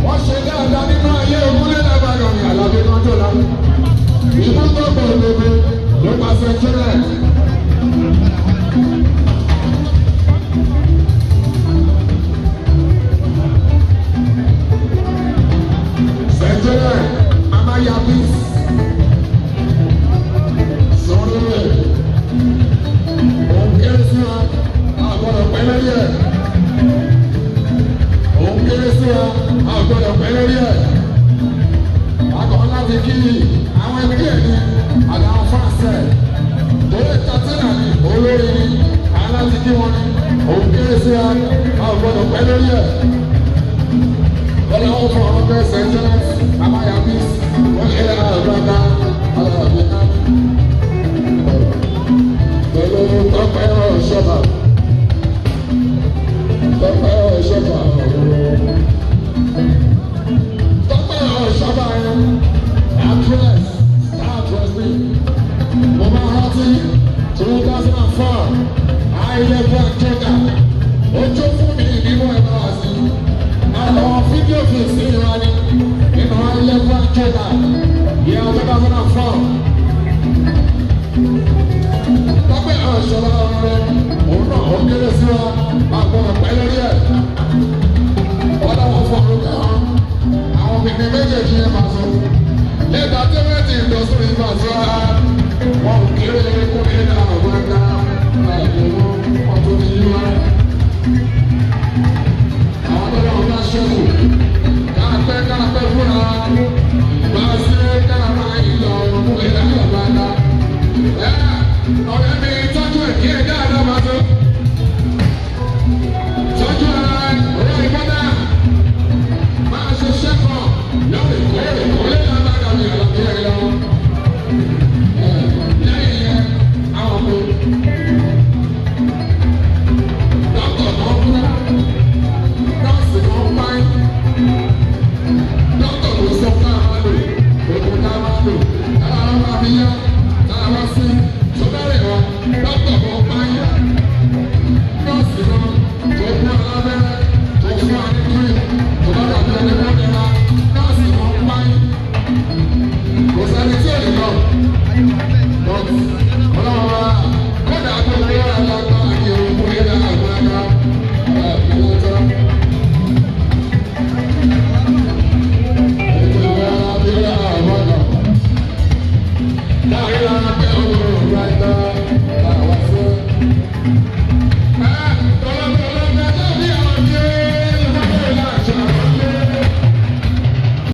Wọ́n ṣe dáadáa nínú ayé ogúnlé lábàgàn ní Àlàbí Kọ́ńtòlá. Ìlú tó bọ̀ gbogbo ló pa Sẹ́ńtúrẹ̀. Sẹ́ńtúrẹ̀, Mama Yabi. Sọ̀rọ̀ rẹ̀. Òun kéré sí wa, àgbọ̀dọ̀ pẹ́ lórí ẹ̀. Òun kéré sí wa, àgbọ̀dọ̀ pẹ́ lórí ẹ̀. Akọ̀ láti kí àwọn ẹbí ẹ̀ ní àtàwọn fáṣẹ̀. Torí Katsina ní olórí ní aláti kí wọn ní. Òun kéré sí wa, àgbọ̀dọ̀ pẹ́ lórí ẹ̀. Bọ́lá wọn fún ọ̀rọ̀ bẹ́ẹ̀ sẹ́ńtẹ́rẹ́, Mama Yabi, wọ́n ṣe àgbàdá, àgbàdá. Pẹ̀lú Tọ́pẹ́ Ọ̀ṣọ́bà. Tọ́pẹ́ Ọ̀ṣọ́bà. Tọ́pẹ́ Ọ̀ṣọ́bà yẹn, actress, star actress ni. Mo máa rántí 2004, àìlẹ́gbẹ́ àjọgà. Ó jó fún mi nínú ẹ̀ náà sí. Àwọn fídíò fi sí ìran ni nínú àìlẹ́gbẹ́ àjọgà. Ìyá 2004. Tọ́pẹ́ Ọ̀ṣọ́bà rẹ̀ òun náà ó kéré sí wa, àgbọ̀nà pẹ́ lórí ẹ̀. Ọ̀dà wọn fọ ọ̀rọ̀ kan, àwọn obìnrin méjèèjì yẹn máa sọ. Lẹ́tà tí wọ́n ti lọ sórí máa sọ